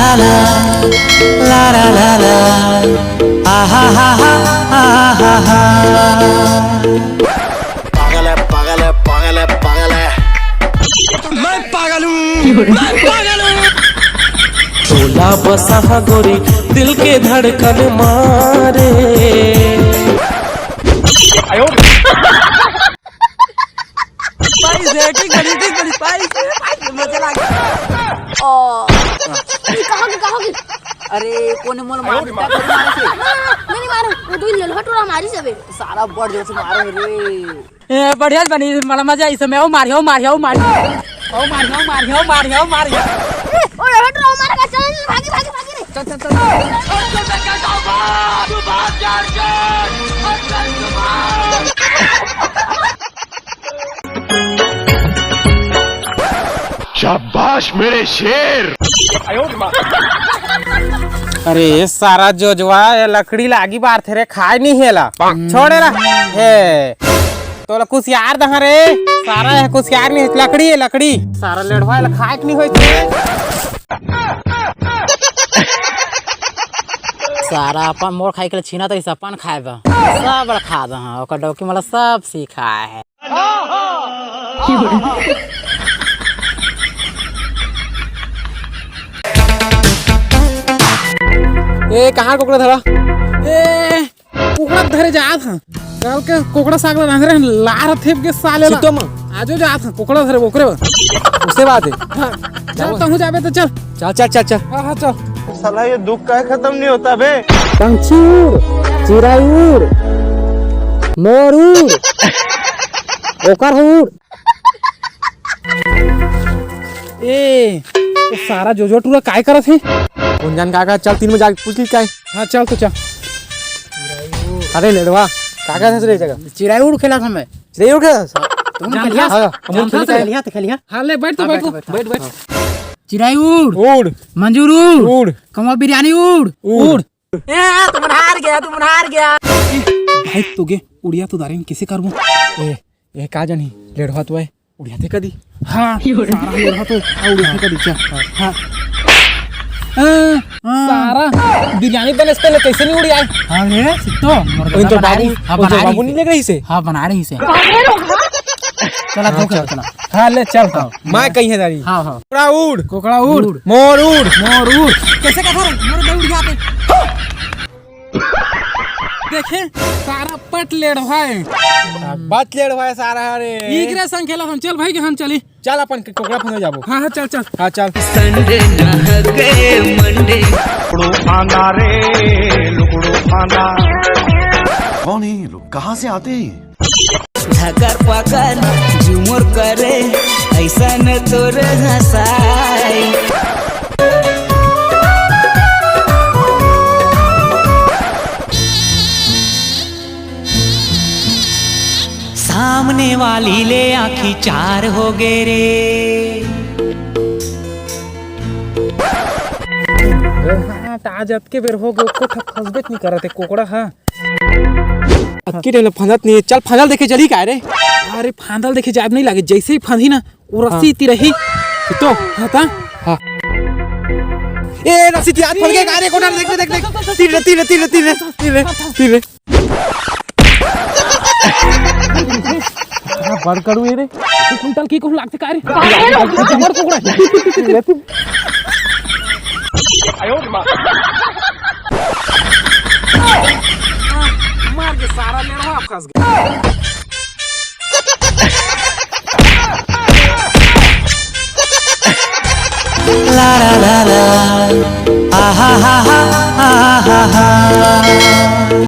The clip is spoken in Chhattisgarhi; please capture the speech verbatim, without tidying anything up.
ला ला ला ला, आहा हा हा, आहा हा हा। पागल है, पागल है, पागल है, पागल है। मैं पागल हूँ, मैं पागल हूँ। टोला बसा गोरी, दिल के धड़कन मारे। पाइस है, ठीक बनी, ठीक बनी, पाइस है, पाइस है, मजा आ गया। ओ। ये कहाँ की, कहाँ की? अरे, कोने मोल मार देता, कोने मारे से? मैं नहीं मारू, वो दो ललहट वाला मारी सबे। सारा बड़ जोर से मारो रे। ए, बढ़िया बनी, मला मजा आई समय। ओ मारियो, मारियो, मारियो। ओ मारियो, मारियो, मारियो, मारियो। ए, ओ ललहट वाला मार का, चल, चल, भागी, भागी, भागी रे। चल, चल, चल। शाबाश मेरे शेर। अरे सारा जोजवा, ये लकड़ी लागी बार थे रे, खाए नहीं हेला। छोड़े ला। हे, तोला कुसियार दहा रे। सारा ये कुसियार नहीं, लकड़ी है, लकड़ी। सारा लेढ़वा ला खाए के नहीं होई थे। सारा अपन मोर खाए के लिए छीना तो इस अपन खाए बा। सब ला खा दहा, ओकर डौकी मला सब सिखाए है। ए, कहाँ कोकड़ा धरा? ए, कोकड़ा धरे जात हन। कल के कोकड़ा साग ला रांधे रहन, लार थेप के साले ला। चित्तो मा। आजो जात हन, कोकड़ा धरे ओकरे बर। उसे बात है। हाँ, चल, जाओ। तहूँ जाबे तो चल। चल, चल, चल, चल। हाँ, हाँ, चल। साला ये दुख का खत्म नहीं होता बे। पंछी उड़, चिराई उड़, मोर उड़, ओकर उड़। ए, तो सारा जोजो टूरा काय करत हे? कौन जान का, का? चल, तीन में जाके पूछ ली काय। हाँ, चल तो चल। अरे लेड़वा, का करत हे रे जगह? चिराई उड़ खेला था मैं। चिराई उड़ खेला था? तुम जानता खेलिया? हाँ, हम जानता खेलिया। खेलिया तो खेलिया। हाँ, ले, बैठ तो हाँ, बैठ बैठ, तो। बैठ, बैठ। हाँ। चिराई उड़। उड़। मंजूर उड़। उड़। कमा बिरयानी उड़। उड़। उड़। ए, तुम हार गया, तुम हार गया। भाई, तो गे, उड़िया तो दारिन किसे करबो? ए, ए, का जानी, लेड़वा तो है, उड़िया थे कदी। हाँ, सारा लेड़वा तो, हाँ, उड़िया थे कदी, चल। हाँ। हाँ, हाँ। सारा बिरयानी बने से पहले कैसे नहीं उड़ी आए? हाँ रे, सिद्धो, मोर ओइन तो बना बाबू, रही, हाँ, ओइन तो बना रही बाबू से। नहीं लग रही से। हाँ, बना रही से। चला, हाँ, धोखे चल। चला। हाँ, ले, चल, हाँ। मैं कहीं है दारी। हाँ, हाँ। कोकड़ा उड़। कोकड़ा उड़। उड़। मोर उड़। मोर उड़। कैसे कथा रे? मोर दे उड़ जाते। देखे, सारा पट लेड़ भाई। बच लेड़ भाई सारा रे। इकरे संग खेला हम, चल भाई के हम चली। चल अपन के कोकड़ा फंदे जाबो। हाँ, हाँ, चल, चल। हाँ, चल। संडे ना हके मंडे। लुकड़ू फांदा रे, लुकड़ू फांदा। कौन है ये लोग? कहाँ से आते हैं ये? धकर पकर झुमुर करे, ऐसन तोर हंसाई। सामने वाली ले आँखी चार हो गे रे। हाँ, त आज अतके बेर हो गे, एको ठक फंसबे नहीं करत हे कोकड़ा हा। अतकी टाइम ले फंदत नहीं हे। चल फांदल देखे चली काय रे? अरे फांदल देखे जाब नहीं लागे, जैसे ही फंदी ना, वो रस्सी हाँ। इतनी रही। तो? हाँ, ता? हाँ। ए, रस्सी इतनी हाथ फंस गया, अरे कोटा देख, देख, देख। तीर रे, तीर रे, तीर रे, तीर रे, तीर रे, तीर रे। बड़ कड़ू हे रे। एक कुंटल की कहूँ लागथे का रे? बड़ कुकड़ा। मार के सारा लेड़वा फंस गया। ला ला ला ला, आहा हा हा, आहा हा हा।